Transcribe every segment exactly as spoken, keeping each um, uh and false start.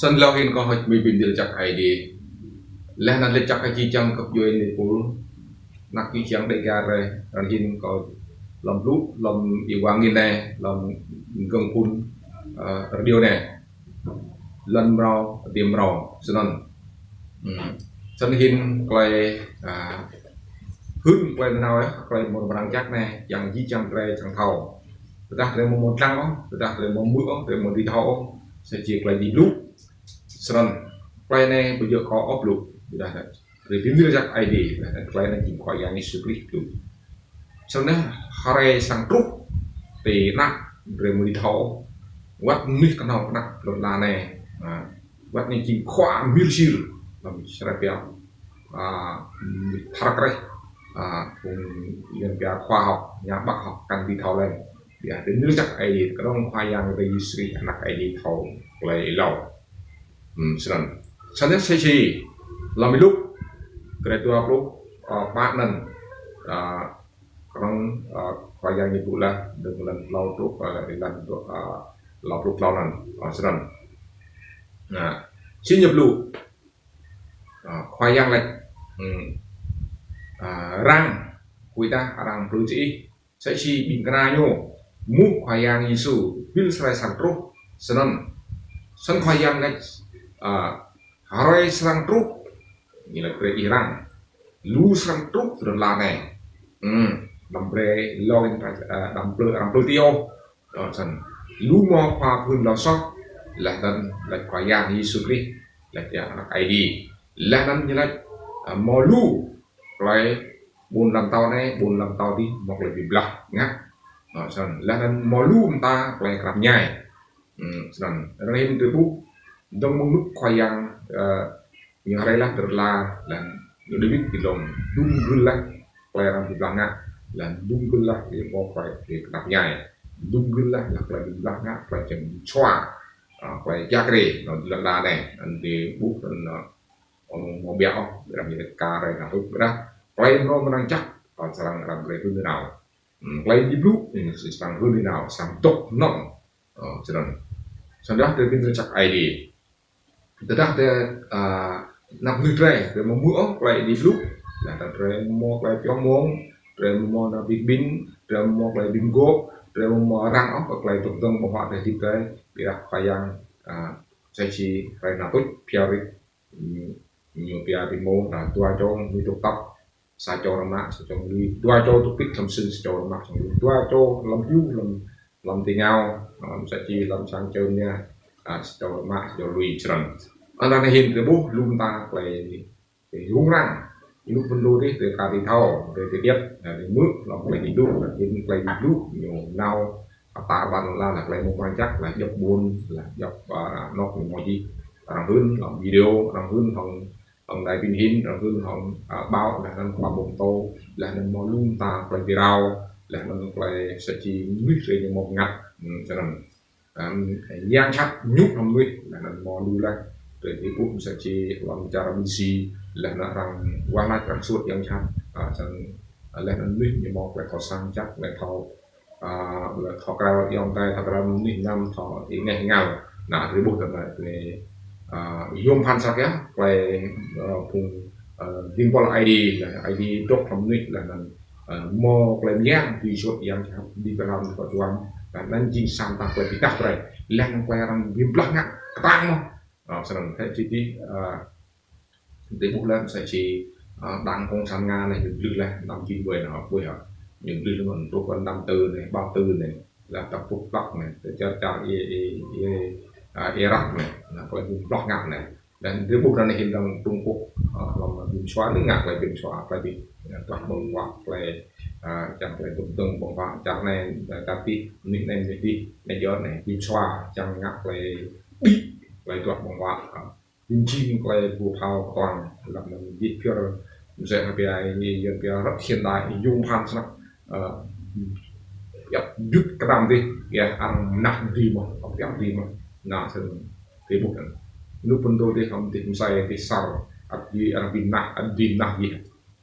Snăn lŏ hĭn kâo hơ̆k mĭn bi mni lač jăk Aê Diê. Leh anăn lač jăk kơ jih jang găp djuê Nepal. Anak jih jang Dega drei, arăng hĭn kâo lŏ blŭ, lŏ êwa ngĭn anei, lŏ gơ̆ng phŭn, ơ, radio anei. Lăn mrâo, adiê mrâo, snăn. Hmm. Snăn hĭn klei, ơ, hưn klei nanao, ơ, klei mrâo mrang jăk anei, čiăng jih jang drei čiăng thâo. Tơdah drei amâo mâo dlăng ôh, tơdah drei amâo hmư̆ ôh, drei amâo dưi thâo ôh, sa čô klei dưi blŭ. Snăn, klei anei ƀu djŏ kâo ôh blŭ, ƀiădah drei bi mni lač jăk Aê Diê, ƀiădah klei anei jing Khua Yang Yêsu Krist blŭ. Snăn hruê srăng truh, ti anăp drei amâo dưi thâo, wăt mnuih knhâo knhăk lăn ala anei, ơ, wăt anei jing khua mil sil, hlăm srei pia, ơ, thar kreh, ơ, phung yang pia khoa học, nhà bác học, kăn dưi thâo lei. Ƀiădah drei bi mni lač jăk Aê Diê, knŏng Khua Yang drei Yêsu Krist, Anak Aê Diê thâo klei êlâo. Hmm, snăn. Snăn sa čô, hlăm Luk, kdrêč dua pluh, ơ, pă anăn, ơ, knŏng, ơ, Khua Yang ñu blŭ leh, dơ̆ng hlăm tlâo pluh, ơ, êlan dua, ơ, tlâo pluh tlâo anăn, ơ, snăn. Nah, si ñu blŭ, ơ, Khua Yang lač, hmm, ơ, arăng, huĭdah arăng plư čih, sa čô ƀĭng kna ñu, mŭt Khua Yang Yêsu, hĭn srei srăng truh, snăn. Snăn Khua Yang lač, ơ, hruê srăng truh, ñu lač brei ih răng. Lu srăng truh ti lăn ala anei. Hmm, đăm brei lŏ, ơ, đăm plư, arăng plư ti ôh. Ơ, snăn. Lu mâo khua pô hưn lŏ soh, leh anăn lač Khua Yang Yêsu Krist, lač ya Anak Aê Diê. Leh anăn ñu lač, ơ, mâo lu, klei ƀuôn ala mtao anei, ƀuôn ala mtao dih, mâo klei bi blah ngă. Ơ, snăn. Leh anăn mâo lu mta klei knap mñai. Hmm, snăn. Arăng hĭn drei ƀuh, dơ̆ng mơ̆ng ênuk Khua Yang, ơ, ñu hriê leh ti lăn ala, leh anăn ñu Dawid ti lŏ dŭm gưl leh klei arăng bi blah ngă, leh anăn dŭm gưl leh klei mâo klei, klei knap mñai. Dŭm gưl leh, leh klei bi blah ngă, klei čăm čua, ơ, klei jak rê, nao ti lăn ala anei, anăn drei ƀuh, anăn, ơ, amâo mâo ƀiă ôh, ƀiădah ñu lač ka rei na ƀuh, ƀiădah klei mrâo mrang jăk, ơ, srăng arăng brei hưn nanao. Hmm, klei ñu blŭ, ñu srăng hưn nanao, srăng dôk hnŏng. Ơ, snăn. Snăn dah drei bi mni lač jăk Aê Diê. Tơdah drei, ơ, anăp mnuih drei, drei amâo hmư̆ ôh klei Aê Diê blŭ, leh anăn drei amâo mâo klei pioh mông, drei amâo mâo nao bi kƀĭn, drei amâo mâo klei bi mguôp, drei amâo mâo răng ôh kơ klei dôk dơ̆ng ƀơ̆ng huă drei hdĭp drei, ƀiădah Khua Yang, ơ, sa čô hruê anăn tuč, pia rit, ñu, ñu pia ti mông, ơ, dua čô, ñu dôk tăp, sa čô arăng mă, sa čô lui. Dua čô dôk pĭt hlăm sưng, sa čô arăng mă, sa čô lui. Dua čô hlăm dju, hlăm, hlăm ti êngao, hlăm sa čô, hlăm sang čô mnia, ơ, sa čô arăng mă, sa čô lui, snăn. Anăn hĭn drei ƀuh lu mta klei, klei rŭng răng. Ênuk phŭn dô dih, drei ka dưi thâo, drei dưi điêt, ơ, drei hmư̆, hlăm klei bi blŭ, hlăm klei bi blŭ, ñu nao, ơ, tar ƀar lăn ala, leh klei mrâo mrang jăk, leh djăp ƀuôn, leh djăp, ơ, anôk ñu mâo jih. Arăng hưn, hlăm video, arăng hưn, hŏng hŏng đài truyền hình, arăng hưn hŏng, ơ, báo, leh anăn khua pô mtô, leh anăn mâo lu mta klei bi rao, leh anăn klei sa čô mnuih drei ñu mâo mngăt, hmm, snăn. Ơ, yang jhat ñu hlăm mnuih, leh anăn mâo lu leh, drei ti ƀuh sa čô hlăm čar Misi, leh anăn arăng wah lač arăng suôt yang jhat, ơ, snăn, ơ, leh anăn mnuih ñu mâo klei thâo săng jăk, klei thâo ơ, leh thâo kral ayŏng adei, thâo kral mnuih êngao, thâo êngeh êngao. Nah, drei ƀuh tơdah drei, ơ, yuôm bhăn snăk yơh, klei, ơ, phung, ơ, dĭng buăl Aê Diê, leh Aê Diê dôk hlăm mnuih, leh anăn, ơ, mâo klei myang, dưi suôt yang jhat, dưi kral thâo čuăn, leh anăn jing sa mta klei bi êdah brei, leh anăn klei arăng bi blah ngă, ktang mơh. Ơ, snăn, hĕ, čih čih, ơ, Drei ƀuh leh msĕ si, ơ, đảng cộng sản Nga anei ñu dlưh leh năm chín mươi anei, ƀuh hă. Ñu dlưh leh mơ̆ng truh kơ năm tư anei, ba tư anei, leh ta pluh plăk anei, ta čar čar Ê-, Ê-, Ê-, ơ, Irak anei, anăn klei bi blah ngă anei. Leh drei ƀuh anei hĭn dơ̆ng Trung Quốc, ơ, hlăm bi msua anei ngă klei bi msua klei bi, ơ, duah ƀơ̆ng huă klei, ơ, čiăng klei dôk dơ̆ng ƀơ̆ng huă čar anei, ơ, čar dih, mnuih anei, mnuih dih, anei djŏ anei, bi msua čiăng ngă klei bi, klei duah ƀơ̆ng huă, ơ, Jing jing klei ƀuh thâo ktuang, leh anăn jih pioh msĕ hŏng pia ñu, ñu pia rất hiện đại, yuôm bhăn snăk, ơ, yap jut kdam dih, ya, arăng mnah dih mơh, arăng pia dih mơh. Nah, snăn, drei ƀuh anăn. Lu phŭn dô dih hŏng dih msĕ dih sar, ăt dih arăng bi mnah, ăt dih mnah dih.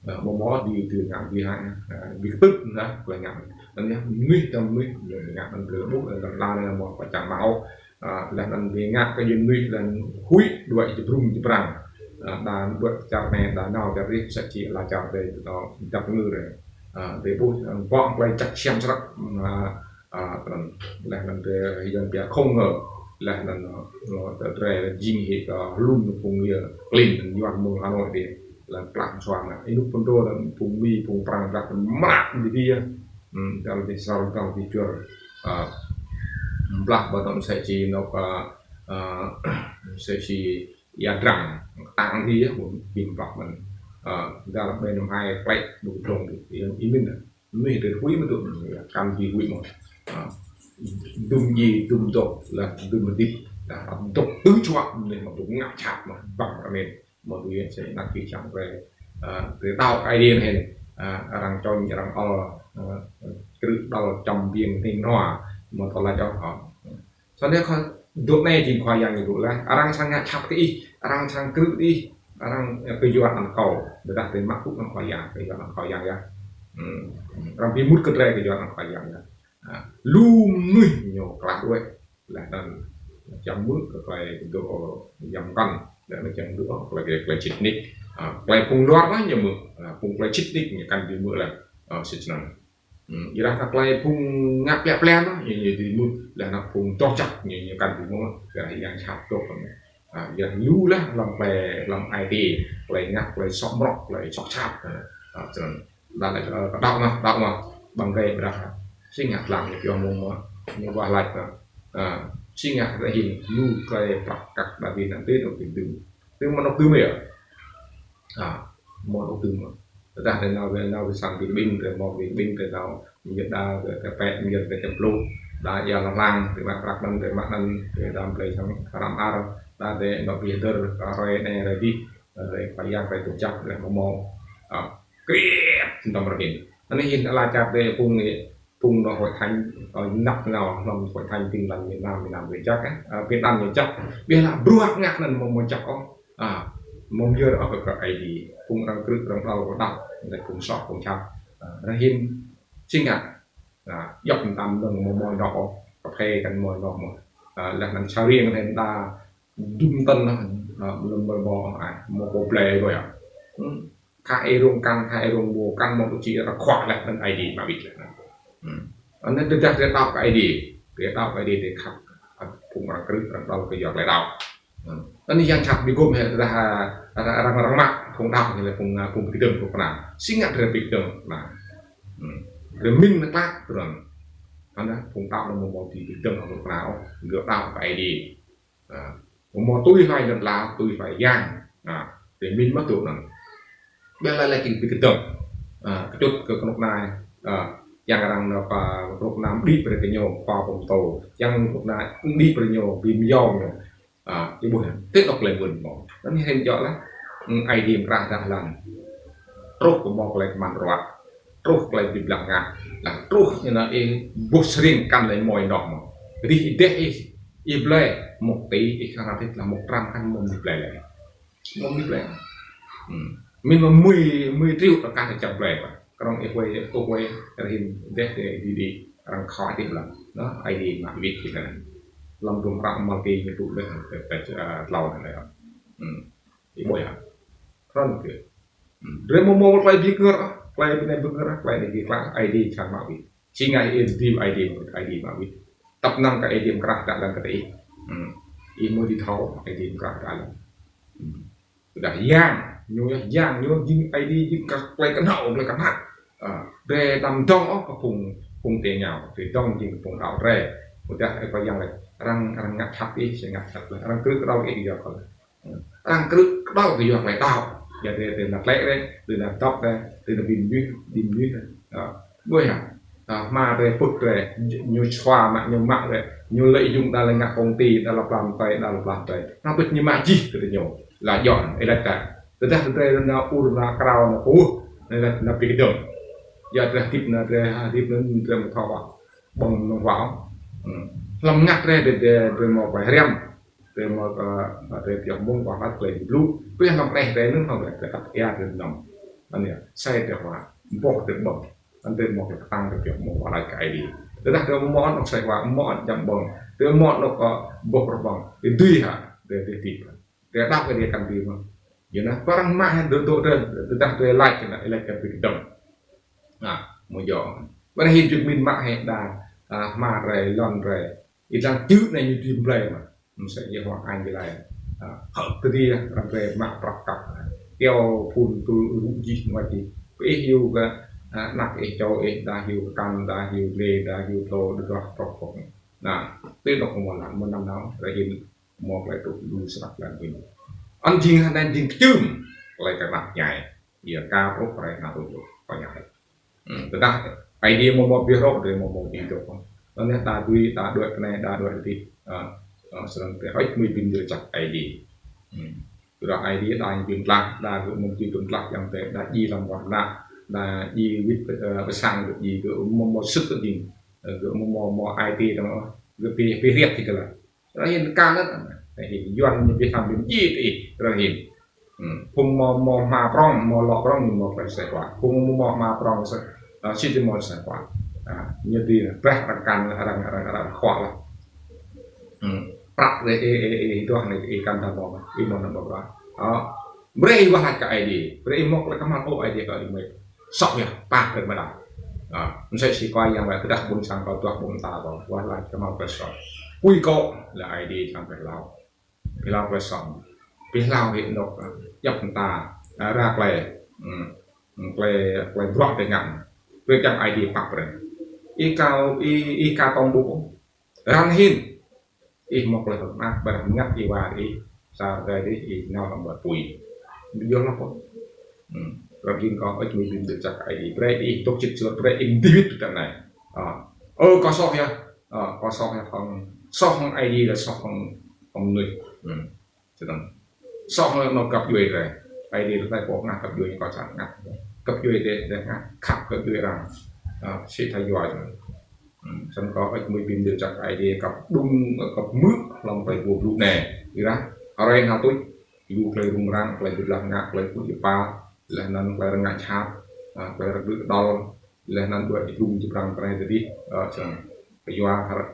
Ơ, mâo mâo dih, dih ngă dih hă, ơ, bi ktư̆ nah, klei ngă. Anăn ya, mnuih tăm mnuih, ñu ngă anăn drei ƀuh, anăn la anei mâo pơčang mâo. Ơ, leh anăn bi ngă kơ yuăn nuih leh anăn huĭ đuĕ jơbrŭng jơbrăng. Ơ, đa đuĕ čar anei, đa nao čar dih, msĕ si ala čar drei tơ dap ngư drei. Ơ, drei ƀuh, ơ, bŏ klei čăk siam srăk, ơ, ơ, leh anăn drei yuăn pia không ngờ, leh anăn, ơ, drei jing hĕ kơ hlŭn phung yơh klin yuăn mơ̆ng Hà Nội dih, leh anăn klah msuang. Ênuk phŭn dô leh anăn phung Mi, phung Prăng, leh anăn mă dih dih. Hmm, dal dih sal, dal dih juăl. Ơ, blah ƀă dŏ msĕ si nôk, ơ, ơ, msĕ si Ia Drăng, ktang dih yơh, ƀuh, bi blah mơ̆n. Ơ, dal ƀai năm hai klei, ƀuh dlông dih, êmin. Mnuih drei huĭ mơ̆ dôk, kăn bi huĭ mơ̆. Ơ, dŭm djiê, dŭm dôk, leh dŭm hdĭp, leh dôk tơ čuă, mnuih mơ̆ dôk ngă jhat mơ̆, ƀăng kơ mĭn. Mâo tui si anak čư̆ čhiăng drei, ơ, drei đăo kơ Aê Diê hĕ, ơ, arăng čŏng, arăng ôl, ơ, krư̆ đăl čăm biêng hnĭng hnua, mâo tơlơi čŏng hŏ. Snăn yơh kơ dôk anei jing Khua Yang ñu dôk leh, arăng srăng ngă jhat kơ ih, arăng srăng krư̆ ih, arăng, ơ, kyua anăn kâo, ƀiădah drei mă tŭ anăn Khua Yang, kyua anăn Khua Yang yơh. Hmm. Arăng bi mŭt kơ drei kyua anăn Khua Yang yơh. Ơ, lu mnuih ñu klah đuĕ. Leh anăn čiăng mơ̆ kơ klei dôk, ơ, yăm kăn, leh anăn čiăng dôk, ơ, klei, klei čĭt nik. Ơ, klei phung luar lah ñu mơ̆, ơ, phung klei čĭt nik ñu kăn bi mơ̆ leh, ơ, sĭt snăn. Hmm, ƀiădah kơ klei phung ngă plei plei lah, ñu, ñu bi mơ̆, leh anăn phung doh jăk ñu, ñu kăn bi mơ̆, ƀiădah yang jhat dôk. Ơ, ƀiădah lu lah hlăm klei, hlăm ai tiê, klei ngă, klei soh mrŏk, klei soh jhat. Ơ, ơ, snăn. Đa lĕ, ơ, kơ đăo mơh, đăo mơh, ƀăng gai ƀiădah. Si ngă hlăm ñu pioh mơ̆ng mơh, ñu wah lač mơh. Ơ, si ngă rơhĭn lu klei prăk kăk đa bi năng tê dôk bi dưm. Tê mơ̆ nôk dưm yơh. Ơ, mơ̆ nôk dưm mơh. Tơdah drei nao wê, nao wê sang bi ƀĭng, drei mâo bi ƀĭng, drei nao, mjĕ đa, drei, drei pĕ, mjĕ drei čem pluh. Đa ia lăng lăng, drei mă prăk anăn, drei mă anăn, drei dam drei sang haram ar, đa drei nao bi hdơr, kơ roi anei, roi dih, drei Khua Yang, drei tŭ čăk, drei mâo mâo. Ơ, kriêp, tăm rơhĭn. Anei hĭn ala čar drei phung anei, phung nao hội thánh, ơ, năp nao, hlăm hội thánh Tin Lành miền Nam, miền Nam drei jăk, ơ, Việt Nam ñu jăk. Ƀiădah bruă ngă anăn mâo mâo jăk ôh. Ơ, mâo myơr ôh kơ, kơ Aê Diê. Phung arăng krư̆, arăng đăl, arăng đăl. Leh phung soh, phung jhat. Ơ, rơhĭn si ngă. Ơ, djăp mtam dơ̆ng mâo mâo ênoh ôh. Kphê kăn mâo ênoh mơh. Ơ, leh anăn sa riêng anei đa dŭm tăn lah, ơ, mlâm mlâm mâo, ơ, mâo pô blei ƀuh yơh. Hmm. Khă êrông kăn, khă êrông ƀuh kăn mâo tŭ čĭ rơkhuă leh anăn Aê Diê mă wĭt leh anăn. Hmm. Anăn tơdah drei đăo kơ Aê Diê, drei đăo kơ Aê Diê drei khăp, ơ, phung arăng krư̆, arăng đăl kyua klei đăo. Hmm. Anăn yang jhat bi gum hĕ tơdah, ơ, arăng, arăng, arăng mă, phung đăo ñu lĕ phung, ơ, phung bi kdơ̆ng phung kna. Si ngă drei bi kdơ̆ng kna. Hmm. Drei mĭn klă tơrăn. Anăn phung đăo anăn mâo mâo bi kdơ̆ng phung kna ôh, gơ̆ đăo kơ Aê Diê. Ơ, mâo tui hlue lăn ala, tui hlue yang. Ơ, drei mĭn mơh dôk anăn. Ƀiădah lĕ kơ bi kdơ̆ng. Ơ, kčŭt kơ knŭk kna, ơ, čiăng arăng nao pă knŭk kna mđĭ brei kơ ñu, pă pô mtô. Čiăng knŭk kna mđĭ brei ñu, bi myơr ñu. Ơ, ih ƀuh yơh, tê nao klei mĭn mâo. Anăn hĭn djŏ lah. Hmm, Aê Diê mkrah dah lăn. Truh kơ mâo klei kman ruă. Truh klei bi blah ngă. Lah truh ñu nao ih ƀuh sring kăn lei mâo ênoh mơh. Dih ih deh ih, ih blei, mŭk ti, ih khăng ră tĭt lah mŭk trăng kăn mâo mnuih blei lei. Mâo mnuih blei. Hmm. Mĭn mâo mười, mười triệu ta kăn čăp blei mơh. Knŏng ih huê, ih huê, rơhĭn deh deh dih dih. Arăng khua ti blah. Nă, Aê Diê mă wĭt kơ anăn. Hlăm dŭm hră Malaki ñu tŭ leh, ơ, tlâo anei. Hmm. Ih ƀuh yơh. Tơrăn kơ. Hmm. Drei mâo mâo klei bi kngăr, klei bi anei bi kngăr, klei anei bi klah, Aê Diê čang mă wĭt. Si ngă ih dưi Aê Diê mă wĭt, Aê Diê mă wĭt. Tăp năng kơ Aê Diê mkrah dah lăn kơ ih. Hmm. Ih mâo dưi thâo, Aê Diê mkrah dah lăn. Hmm. Tơdah yang, ñu yơh yang, ñu jing Aê Diê jing kơ klei knhâo, klei knhăk. Ơ, drei đăm dŏng ôh kơ phung, phung ti êngao, drei dŏng jing phung đăo drei. Tơdah ih pô yang lĕ, arăng, arăng ngă jhat ih, si ngă jhat leh, arăng krư̆ kđăl ih yơh kơ. Arăng krư̆ kđăl kyua klei đăo. Yua drei, drei nao tlĕ drei, drei nao dăp drei, drei nao bi mnuih, bi mnuih drei. Ơ, ƀuh yơh. Ơ, hma drei, pưk drei, ñu sua mă, ñu mă drei, ñu lợi dụng đa lei ngă công ty, đa lei plam tơi, đa lei plam tơi. Nao pĭt ñu mă jih kơ drei ñu. Lah djŏ, ih lač ta. Tơdah drei nao ur, nao krao, nao pô, nao lač, nao bi kdơ̆ng. Yua drei hdĭp, nao drei hdĭp, nao drei mthâo ƀăng nông huă. Hmm. Hlăm mngăt drei, drei, drei, drei mâo klei hriăm. Drei mâo kơ, ơ, drei pioh mơ̆ng wah lač klei blŭ. Pioh hlăm kđeh drei anăn hŏng drei, drei kăp ia drei nŏm. Anăn yơh, sai drei huă, boh drei ƀơ̆ng. Anăn drei mâo klei ktang drei pioh mơ̆ng wah lač kơ Aê Diê. Tơdah drei mâo anăn sai huă, mâo anăn jăm ƀơ̆ng. Tơ mâo anôk, ơ, boh rơbong. Tơ dưi hă, tơ, tơ tip. Tơ đăp kơ dê kăn dưi mơh. Yua anăn, arăng mă hĕ dôk, dôk, tơ, tơdah tơ lač kơ anăn, lač kơ bi kdơ̆ng. Nah, mâo djŏ. Ƀiădah hĭn jŭm mĭn mă hĕ đa, ơ, hma drei, lăn drei. Ih dlăng čư̆ anei ñu dưi blei mơh. Msĕ si Yêhôwa Aê Diê lač. Ơ, hŏ tơdah arăng drei mă prăk kăk. Kyâo phŭn tŭl rŭ jih mă jih. Pơ ih hiu kơ, ơ, anak ih čô ih, đa hiu kơ kan, đa hiu lê, đa hiu tlô, đa duah prŏk prŏk. Nah, tui anôk mâo lăn, mâo năm nao, rei hĭn mâo klei tŭ lu snăk lăn hĭn. Anăn jing hơnăn jing kčưm, klei kơ anak ñai. Ih ka prŏk rei na tŭ lu, kơ ñai. Hmm, tơdah Aê Diê mâo mâo bi hrŏ, drei mâo mâo bi dôk. Anăn đa dưi, đa đuĕ kơ anei, đa đuĕ kơ dih. Ơ, ơ, snăn drei hơêč hmưi bi mni lač jăk Aê Diê. Hmm. Tơdah Aê Diê đa ñu bi mtlaih, đa gơ̆ mâo bi mtlaih yang drei, đa djiê hlăm war mnă, đa djiê wĭt, ơ, pơ sang gơ̆ djiê gơ̆ mâo mâo sĭt kơ ding. Ơ, gơ̆ mâo mâo mâo ai tiê tơ mâo, gơ̆ bi, bi hriăt ti kơ lăn. Rei hĭn ka lăn, rei hĭn Yuăn ñu bi hlăm bi mdjiê ti, rei hĭn. Hmm. Phung mâo, mâo hma prŏng, mâo lŏ prŏng, ñu mâo klei sai khua. Phung mâo, mâo hma prŏng sa, ơ, sĭt mâo sai khua. Ơ, ñu dôk brei arăng kăn, arăng, arăng, arăng khua lah. Hmm. Prăk leh, ê, ê, ê, ê, duah anei, ê, kăn ta mâo, ê, mâo năm mâo prăk. Ơ, brei wah lač kơ Aê Diê, brei mâo klei kmhal ôh Aê Diê kơ ih mơh. Soh yơh, pap brei mơh đa. Ơ, msĕ si kâo yang wĕ tơdah ƀuôn sang kâo duah ƀuôn ta kâo, wah lač kmhal brei soh. Kui kâo, leh Aê Diê čiăng brei hlao. Bi hlao klei soh. Bi hlao hĕ anôk, ơ, djăp mta, ơ, ra klei, hmm, klei, klei bruă drei ngă. Brei čiăng Aê Diê pap brei. Ih ka, ih, ih ka tŏng ƀuh. Arăng hĭn. Ih mâo klei hơ̆k mơak, ƀiădah mngăt ih wa ih, sa drei dih, ih nao hlăm ƀar pui. Bi djŏ leh kâo. Hmm. Arăng hĭn kâo, ơ, hơêč hmưi bi mni lač jăk Aê Diê. Brei ih dôk sĭt suôr, brei ih mdih wĭt tơ anei. Ơ. Ơ, kâo soh yơh. Ơ, kâo soh yơh hŏng, soh hŏng Aê Diê leh soh hŏng, hŏng mnuih. Hmm. Snăn. Soh hŏng anôk găp djuê drei. Aê Diê lač pô ngă găp djuê kâo čiăng ngă. Găp djuê drei, drei ngă khăp găp djuê arăng. Ơ, si thâo yua čiăng. Hmm, snăn kâo hơêč hmưi bi mni lač jăk Aê Diê kăp đŭng, kăp hmư̆ hlăm klei boh blŭ anei. Ƀiădah, hruê anei tuč, lu klei rŭng răng, klei bi blah ngă, klei kŭ jơpa, leh anăn klei rơngai čhat, ơ, klei rơgư̆ đăl, leh anăn đuĕ jơbrŭng jơbrăng kơ drei dih, ơ, čiăng. Kyua hruê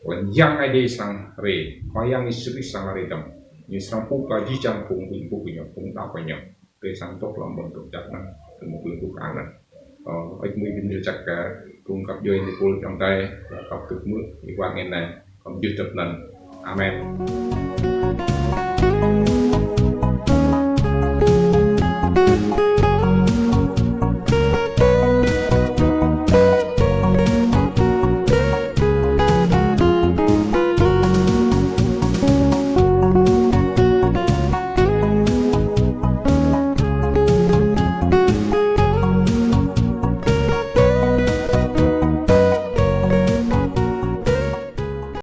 Khua Yang Aê Diê srăng hriê, Khua Yang Yêsu Krist srăng hriê dơ̆ng. Ñu srăng pŭ kơ jih jang phung, phung, phung ñu, phung đăo kơ ñu. Drei srăng dôk hlăm ƀuôn doh jăk anăn, tơ mâo klei kơ anăn. Ơ, hơêč hmưi bi mni lač jăk kơ phung găp djuê ni pul jong drei, kăp tŭk mưh, ih wa ngên anei, kâo mjưh tăp anăn. Amen.